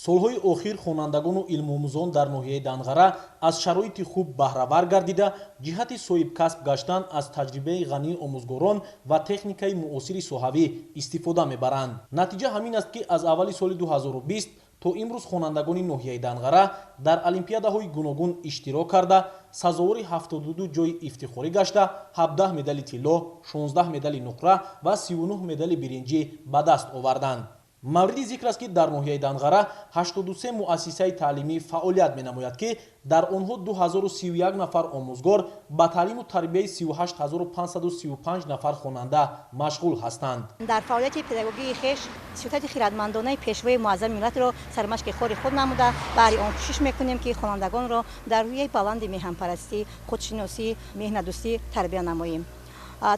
Солҳои охир хонандагону илмомӯзон дар ноҳияи Данғара аз шароити хуб баҳравар гардида, ҷиҳати соҳибкасб гаштан аз таҷрибаи ғании омӯзгорон ва техникаи муосири соҳавӣ истифода мебаранд. Натиҷа ҳамин аст, ки аз аввали соли 2020 то имрӯз хонандагони ноҳияи Данғара дар олимпиадаҳои гуногун иштирок карда, сазовори 72 ҷойи ифтихорӣ гашта, 17 медали тилло, 16 медали нуқра ва 39 медали биринҷӣ ба даст оварданд. Мавриди зикр аст, ки дар ноҳияи Данғара 83 муассисаи таълимӣ фаъолият менамояд, ки дар онҳо 2031 нафар омӯзгор ба таълиму тарбияи 38 535 нафар хонанда машғул ҳастанд. Дар фаъолияти педагогии хеш сиёсати хирадмандонаи Пешвои муаззами миллатро сармашқи кори худ намуда, баҳри он кӯшиш мекунем, ки хонандагонро дар рӯҳияи баланди меҳанпарастӣ, худшиносӣ, меҳнатдӯстӣ тарбия намоем.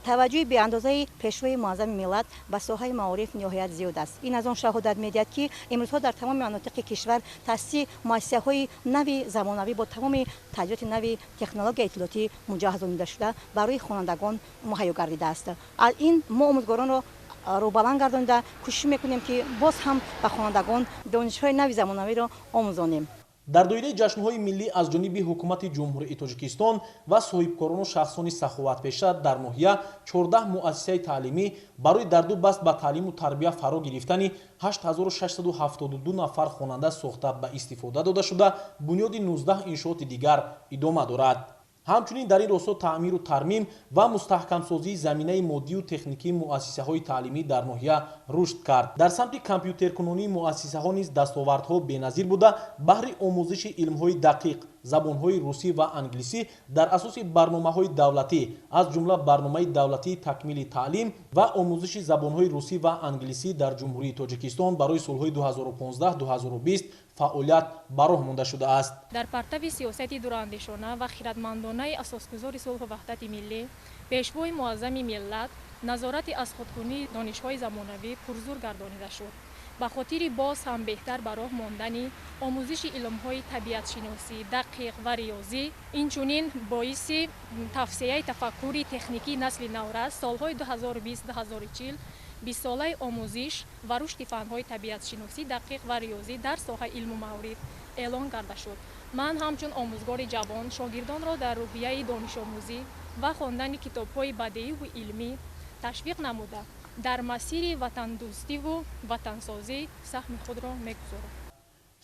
Таваҷҷӯҳи беандозаи Пешвои муаззами миллат ба соҳаи маориф ниҳоят зиёд аст. Ин аз он шаҳодат медиҳад, ки имрӯзҳо дар тамоми манотиқи кишвар таъсиси муассисаҳои нави замонавӣ бо тамоми таҷҳизоти нави технологияи иттилоотӣ муҷаҳҳазонида шуда, барои хонандагон муҳайё гардидааст. Ин мо омӯзгоронро рӯбаланд гардонида, кӯшиш мекунем, ки боз ҳам ба хонандагон донишҳои нави замонавиро омӯзонем. Дар доираи ҷашнҳои миллӣ аз ҷониби Ҳукумати Ҷумҳурии Тоҷикистон ва соҳибкорону шахсони саховатпеша дар ноҳия 14 муассисаи таълимӣ барои дар ду баст ба таълиму тарбия фаро гирифтани 8672 нафар хонанда сохта ба истифода дода шуда, бунёди 19 иншооти дигар идома дорад. Ҳамчунин дар ин росто таъмиру тармим ва мустаҳкамсозии заминаи моддию техникии муассисаҳои таълимӣ дар ноҳия рушд кард. Дар самти компютеркунонии муассисаҳо низ дастовардҳо беназир буда, баҳри омӯзиши илмҳои дақиқ, забонҳои русӣ ва англисӣ дар асоси барномаҳои давлатӣ, аз ҷумла барномаи давлатии такмили таълим ва омӯзиши забонҳои русӣ ва англисӣ дар Ҷумҳурии Тоҷикистон барои солҳои 2015-2020 фаъолият ба роҳ монда шудааст. Дар партави сиёсати дурандешона ва хирадмандонаи асосгузори сулҳу ваҳдати миллӣ, Пешвои муаззами миллат, назорати аз худкунии донишҳои замонавӣ пурзур гардонида шуд. Ба хотири боз ҳам беҳтар ба роҳ мондани омӯзиши илмҳои табиатшиносӣ, дақиқ ва риёзӣ, инчунин боиси тавсеаи тафаккури техникии насли наврас, солҳои 2020-2040 бистсолаи омӯзиш ва рушди фанҳои табиатшиносӣ, дақиқ ва риёзӣ дар соҳаи илму маориф эълон карда шуд. Ман ҳамчун омӯзгори ҷавон шогирдонро дар рӯҳияи донишомӯзӣ ва хондани китобҳои бадеиву илмӣ ташвиқ намуда, дар масири ватандӯстиву ватансозӣ саҳми худро мегузорам.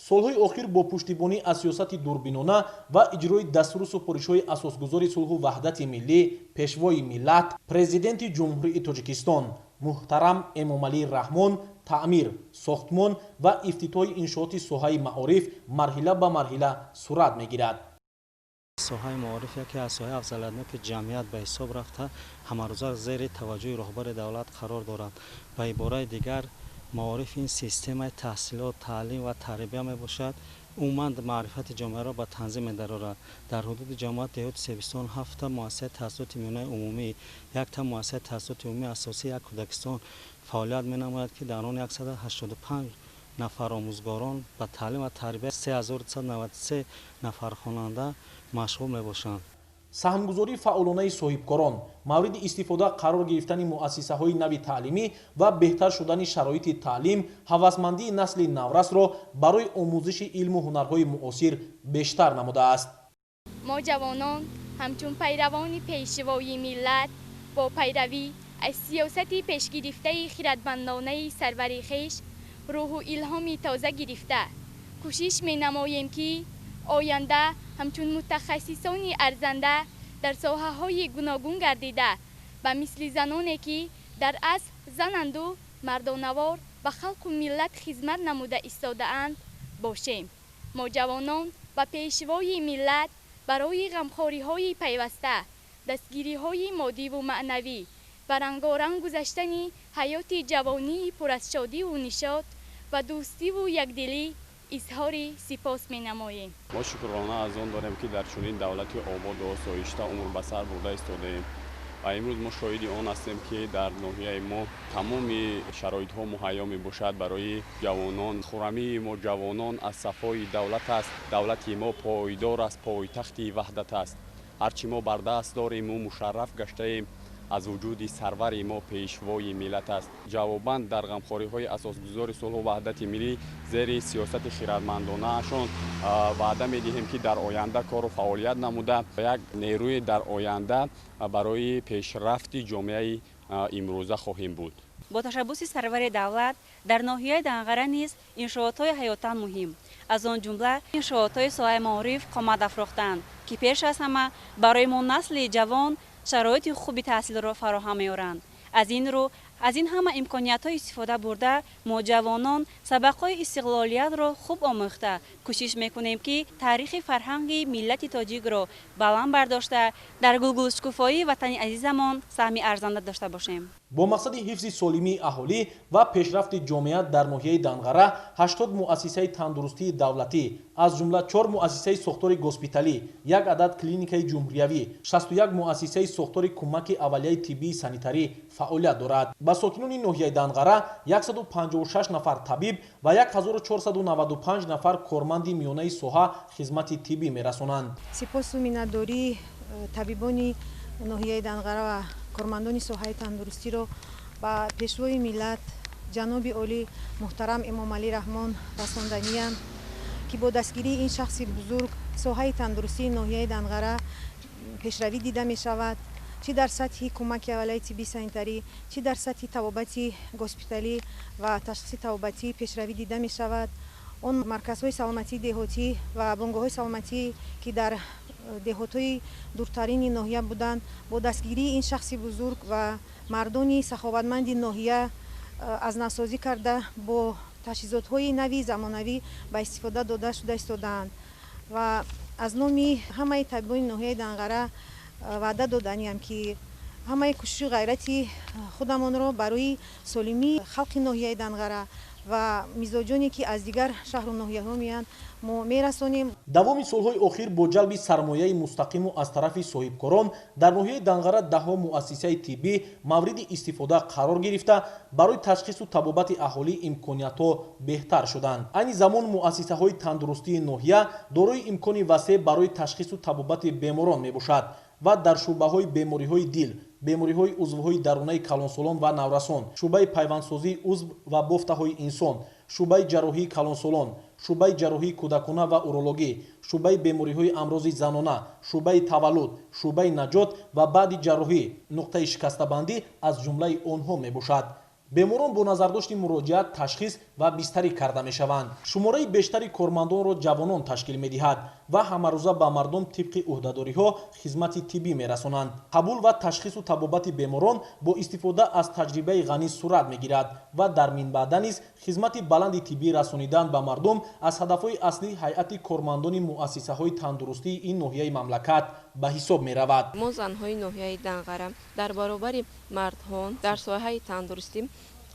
Солҳои охир бо пуштибонӣ аз сиёсати дурбинона ва иҷрои дастуру супоришҳои асосгузори сулҳу ваҳдати миллӣ, Пешвои миллат, Президенти Ҷумҳурии Тоҷикистон муҳтарам Эмомалӣ Раҳмон таъмир, сохтмон ва ифтитоҳи иншооти соҳаи маориф марҳила ба марҳила сурат мегирад. Соҳаи маориф яке аз соҳаи афзалиятноки ҷамъият ба ҳисоб рафта, ҳамарӯза зери таваҷҷӯҳи роҳбари давлат қарор дорад. Ба ибораи дигар, маориф ин системаи таҳсилот, таълим ва тарбия мебошад, умуман маърифати ҷомеаро ба танзим медарорад. Дар ҳудуди ҷамоати деҳоти Себистон ҳафта муассисаи таҳсилоти миёнаи умумӣ, якта муассисаи таҳсилоти умумии асосӣ, як кӯдакистон фаъолият менамояд, ки дар он 185 нафар омӯзгорон ба таълим ва тарбияи 3293 нафар хонанда машғул мебошанд. Саҳмгузории фаъолонаи соҳибкорон, мавриди истифода қарор гирифтани муассисаҳои нави таълимӣ ва беҳтар шудани шароити таълим ҳавасмандии насли наврасро барои омӯзиши илму ҳунарҳои муосир бештар намудааст. Мо, ҷавонон, ҳамчун пайравони Пешвои миллат, бо пайравӣ аз сиёсати пешгирифтаи хирадмандонаи сарвари хеш рӯҳу илҳоми тоза гирифта, кӯшиш менамоем, ки оянда ҳамчун мутахассисони арзанда дар соҳаҳои гуногун гардида, ба мисли заноне, ки дар асл зананду мардонавор ба халқу миллат хизмат намуда истодаанд, бошем. Мо, ҷавонон, ба Пешвои миллат барои ғамхориҳои пайваста, дастгириҳои моддиву маънавӣ ва рангоранг гузаштани ҳаёти ҷавонии пур аз шодиву нишот ва дӯстиву якдилӣ изҳори сипос менамоем. Мо шукрона аз он дорем, ки дар чунин давлати ободу осоишта умр ба сар бурда истодаем ва имрӯз мо шоҳиди он ҳастем, ки дар ноҳияи мо тамоми шароитҳо муҳайё мебошад барои ҷавонон. Хурамии мо, ҷавонон, аз сафои давлат аст. Давлати мо пойдор аст, пойтахти ваҳдат аст. Ҳарчи мо бар даст дориму мушарраф гаштаем. Аз вуҷуди сарвари мо, Пешвои миллат аст. Ҷавобан дар ғамхориҳои Асосгузори сулҳу ваҳдати миллӣ, зери сиёсати хирадмандонаашон ваъда медиҳем, ки дар оянда кору фаъолият намуда, як нерӯи дар оянда барои пешрафти ҷомеаи имрӯза хоҳем буд. Бо ташаббуси сарвари давлат дар ноҳияи Данғара низ иншоотҳои ҳаётан муҳим, аз он ҷумла иншоотҳои соҳаи маориф қомат афрохтанд, ки пеш аз ҳама барои мо, насли ҷавон, шароити хуби таҳсилро фароҳам меоранд. Аз ин рӯ, аз ин ҳама имкониятҳо истифода бурда, мо ҷавонон сабақҳои истиқлолиятро хуб омӯхта, кӯшиш мекунем, ки таърихи фарҳанги миллати тоҷикро баланд бардошта, дар гулгулшукуфоии ватани азизамон саҳми арзанда дошта бошем. Бо мақсади ҳифзи солимии аҳолӣ ва пешрафти ҷомеа дар ноҳияи Данғара 80 муассисаи тандурустии давлатӣ, аз ҷумла 4 муассисаи сохтори госпиталӣ, як адад клиникаи ҷумҳуриявӣ, 61 муассисаи сохтори кӯмаки аввалияи тиббии санитарӣ фаъолият дорад. Ба сокинони ноҳияи Данғара 156 нафар табиб ва 1495 нафар корманди миёнаи соҳа хизмати тиббӣ мерасонанд. Сипосу миннатдории табибони ноҳияи Данғара ва кормандони соҳаи тандурустиро ба Пешвои миллат, ҷаноби олӣ муҳтарам Эмомалӣ Раҳмон расонданиям, ки бо дастгирии ин шахси бузург соҳаи тандурустии ноҳияи Данғара пешравӣ дида мешавад, чӣ дар сатҳи кӯмаки аввалияи тиббии санитарӣ, чӣ дар сатҳи табобати госпиталӣ ва ташхиси табобатӣ пешравӣ дида мешавад. Он марказҳои саломатии деҳотӣ ва бунгоҳҳои саломатӣ, ки дар деҳотҳои дуртарини ноҳия буданд, бо дастгирии ин шахси бузург ва мардони саховатманди ноҳия аз навсозӣ карда, бо таҷҳизотҳои нави замонавӣ ба истифода дода шуда истодаанд. Ва аз номи ҳамаи табибони ноҳияи Данғара ваъда доданиям, ки ҳамаи кӯшишу ғайрати худамонро барои солимии халқи ноҳияи Данғара ва мизоҷоне, ки аз дигар шаҳру ноҳияҳо меянд, мо мерасонем. Давоми солҳои охир бо ҷалби сармояи мустақиму аз тарафи соҳибкорон дар ноҳияи Данғара даҳҳо муассисаи тиббӣ мавриди истифода қарор гирифта, барои ташхису табобати аҳолӣ имкониятҳо беҳтар шуданд. Айни замон муассисаҳои тандурустии ноҳия дорои имкони васеъ барои ташхису табобати беморон мебошад ва дар шӯъбаҳои бемориҳои дил, бемориҳои узвҳои дарунаи калонсолон ва наврасон, шӯъбаи пайвандсозии узв ва бофтаҳои инсон, шӯъбаи ҷарроҳии калонсолон, шӯъбаи ҷарроҳии кӯдакона ва урологӣ, шӯъбаи бемориҳои амрози занона, шӯъбаи таваллуд, шӯъбаи наҷот ва баъди ҷарроҳӣ, нуқтаи шикастабандӣ аз ҷумлаи онҳо мебошад. Беморон бо назардошти муроҷиат ташхис ва бистарӣ карда мешаванд. Шумораи бештари кормандонро ҷавонон ташкил медиҳад ва ҳамарӯза ба мардум тибқи ӯҳдадориҳо хизмати тиббӣ мерасонанд. Қабул ва ташхису табобати беморон бо истифода аз таҷрибаи ғанӣ сурат мегирад ва дар минбаъда низ хизмати баланди тиббӣ расонидан ба мардум аз ҳадафҳои аслии ҳайати кормандони муассисаҳои тандурустии ин ноҳияи мамлакат ба ҳисоб меравад. Мо, занҳои ноҳияи Данғара, дар баробари мардҳон дар соҳаи тандурустӣ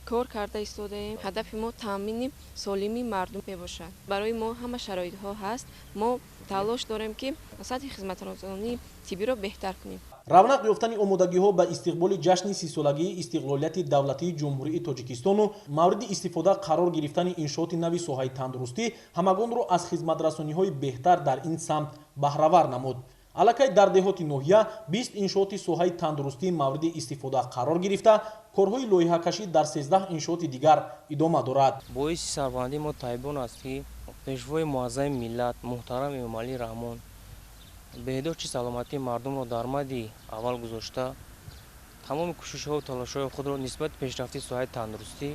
кор карда истодаем. Ҳадафи мо таъмини солимии мардум мебошад. Барои мо ҳама шароитҳо ҳаст. Мо талош дорем, ки сатҳи хизматрасонии тиббиро беҳтар кунем. Равнақ ёфтани омодагиҳо ба истиқболи ҷашни 30-солагии истиқлолияти давлатии Ҷумҳурии Тоҷикистону мавриди истифода қарор гирифтани иншооти нави соҳаи тандурустӣ ҳамагонро аз хизматрасониҳои беҳтар дар ин самт баҳравар намуд. Аллакай дар деҳоти ноҳия 20 иншооти соҳаи тандурустӣ мавриди истифода қарор гирифта, корҳои лоиҳакашӣ дар 13 иншооти дигар идома дорад. Боиси сарбаландии мо табибон аст, ки Пешвои муаззами миллат муҳтарам Эмомалӣ Раҳмон беҳдошти саломатии мардумро дар мадди аввал гузошта, тамоми кӯшишҳову талошҳои худро нисбати пешрафти соҳаи тандурустӣ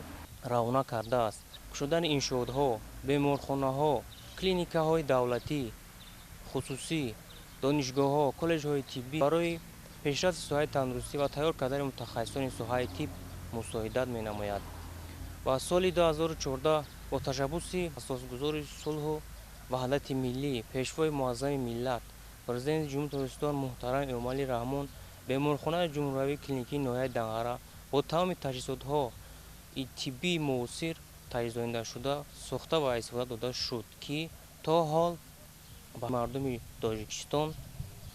равона кардааст. Кушодани иншоотҳо, беморхонаҳо, клиникаҳои давлатӣ, хусусӣ, донишгоҳҳо, коллеҷҳои тиббӣ барои пешрафти соҳаи тандурустӣ ва тайёр кардани мутахассисони соҳаи тиб мусоидат менамояд. Ва соли 2014 бо ташаббуси Асосгузори сулҳу ваҳдати миллӣ, Пешвои муаззами миллат, Президенти Ҷумҳурии Тоҷикистон муҳтарам Эмомалӣ Раҳмон беморхонаи ҷумҳуриявии клиникии ноҳияи Данғара бо тамоми таҷҳизотҳо тиббии муосир таҷҳизонида сохта ва истифода дода шуд, ки то ҳол ба мардуми Тоҷикистон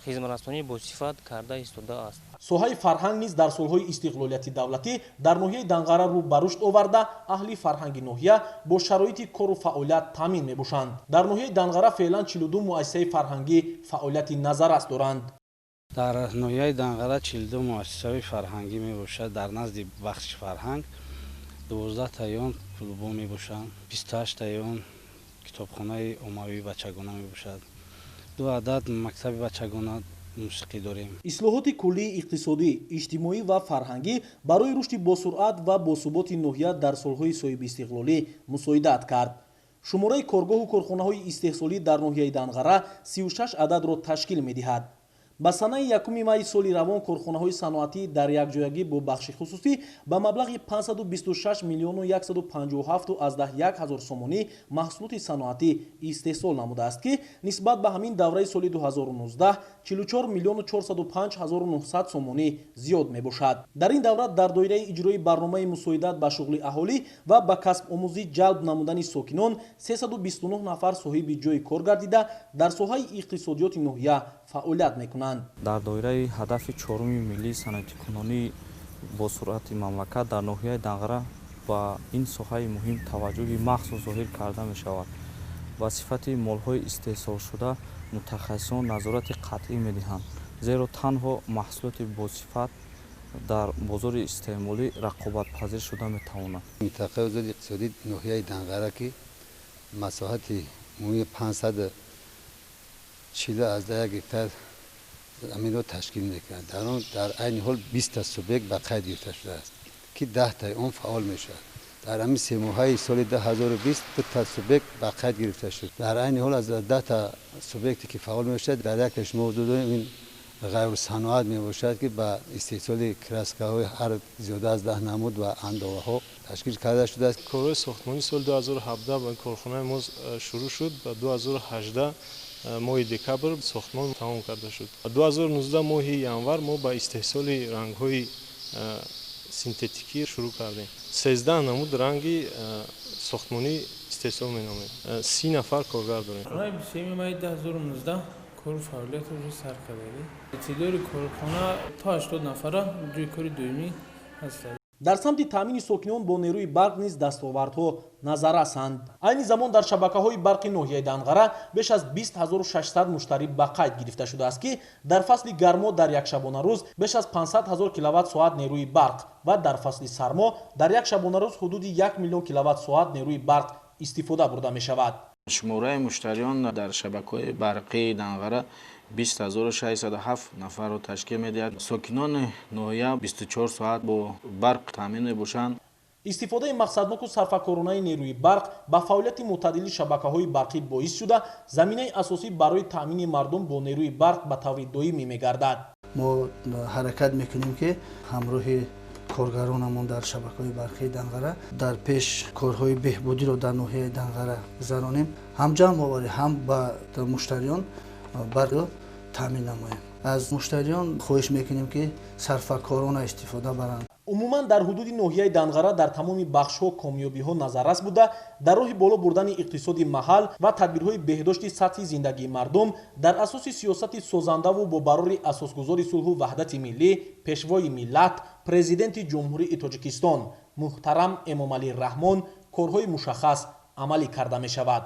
хизматрасонии босифат карда истодааст. Соҳаи фарҳанг низ дар солҳои истиқлолияти давлатӣ дар ноҳияи Данғара рӯ ба рушд оварда, аҳли фарҳанги ноҳия бо шароити кору фаъолият таъмин мебошанд. Дар ноҳияи Данғара феълан 42 муассисаи фарҳангӣ фаъолияти назаррас доранд. Дар ноҳияи Данғара 42 муассисаҳои фарҳангӣ мебошад. Дар назди бахши фарҳанг 12 таи он клубҳо мебошанд, 28 таи он китобхонаи оммавии бачагона мебошад, 2 адад мактаби бачагона мусиқӣ дорем. Ислоҳоти куллии иқтисодӣ, иҷтимоӣ ва фарҳангӣ барои рушди босуръат ва босуботи ноҳия дар солҳои соҳибистиқлолӣ мусоидат кард. Шумораи коргоҳу корхонаҳои истеҳсолӣ дар ноҳияи Данғара 36 ададро ташкил медиҳад. Ба санаи 1 майи соли равон корхонаҳои саноатӣ дар якҷоягӣ бо бахши хусусӣ ба маблағи 526 миллиону 157,1 ҳазор сомонӣ маҳсулоти саноатӣ истеҳсол намудааст, ки нисбат ба ҳамин давраи соли 2019 44 миллиону 405 ҳазору 900 сомонӣ зиёд мебошад. Дар ин давра дар доираи иҷрои барномаи мусоидат ба шуғли аҳолӣ ва ба касбомӯзӣ ҷалб намудани сокинон 329 нафар соҳиби ҷойи кор гардида дар соҳаи иқтисодиёти ноҳия фаъолият мекунанд. Дар доираи ҳадафи чоруми миллии саноатикунонии босуръати мамлакат дар ноҳияи Данғара ба ин соҳаи муҳим таваҷҷӯҳи махсус зоҳир карда мешавад. Ба сифати молҳои истеҳсолшуда мутахассисон назорати қатъӣ медиҳанд, зеро танҳо маҳсулоти босифат дар бозори истеъмолӣ рақобатпазир шуда метавонад. Минтақаи озоди иқтисодии ноҳияи Данғара, ки масоҳати умумии 540,1 гектар заминро ташкил мекунад, дар он дар айни ҳол 20 субъект ба қайд гирифта шудааст, ки 10 таи он фаъол мешавад. Дар ҳамин семоҳаи соли 2020 2 субъект ба қайд гирифта шуд. Дар айни ҳол аз 10 та субъекте ки фаъол мешавад, дар якаш мо ҳудуд дорем, ин ғайрсаноат мебошад, ки ба истеҳсоли краскаҳои ҳар зиёда аз 10 намуд ва андоваҳо ташкил карда шудааст. Корҳои сохтмонӣ соли 2017 ба корхонаи мо шурӯъ шуд ва 2018 моҳи декабр сохтмон тамом карда шуд. 2019 моҳи январ мо ба истеҳсоли рангҳои синтетикӣ шурӯъ кардем. 13 намуд ранги сохтмонӣ истеҳсол менамоем. 30 нафар коргар дорем. 23 майи 2019 кору фаъолиятро сар кардем. Теъдоди корхона то 80 нафара ҷойи кори доимӣ ҳастанд. Дар самти таъмини сокинон бо нерӯи барқ низ дастовардҳо назаррасанд. Айни замон дар шабакаҳои барқи ноҳияи Данғара беш аз 20600 муштарӣ ба қайд гирифта шудааст, ки дар фасли гармо дар як шабонарӯз беш аз 500 ҳазор киловатт-соат нерӯи барқ ва дар фасли сармо дар як шабонарӯз ҳудуди 1 миллион киловатт-соат нерӯи барқ истифода бурда мешавад. Шумораи муштариён дар шабакаҳои барқии Данғара 20607 нафарро ташкил медиҳад. Сокинони ноҳия 24 соат бо барқ таъмин мебошанд. Истифодаи мақсадноку сарфакоронаи нерӯи барқ ба фаъолияти мӯътадили шабакаҳои барқӣ боис шуда, заминаи асосӣ барои таъмини мардум бо нерӯи барқ ба таври доимӣ мегардад. Мо ҳаракат мекунем, ки ҳамроҳи коргаронамон дар шабакаҳои барқии Данғара дар пеш корҳои беҳбудиро дар ноҳияи Данғара гузаронем, ҳам ҷамъоварӣ, ҳам ба муштариён барқро таъмин намоем. Аз муштариён хоҳиш мекунем, ки сарфакорона истифода баранд. Умуман дар ҳудуди ноҳияи Данғара дар тамоми бахшҳо комёбиҳо назаррас буда, дар роҳи боло бурдани иқтисоди маҳал ва тадбирҳои беҳдошти сатҳи зиндагии мардум дар асоси сиёсати созандаву бо барори асосгузори сулҳу ваҳдати миллӣ, пешвои миллат, президенти Ҷумҳурии Тоҷикистон муҳтарам Эмомалӣ Раҳмон корҳои мушаххас амалӣ карда мешавад.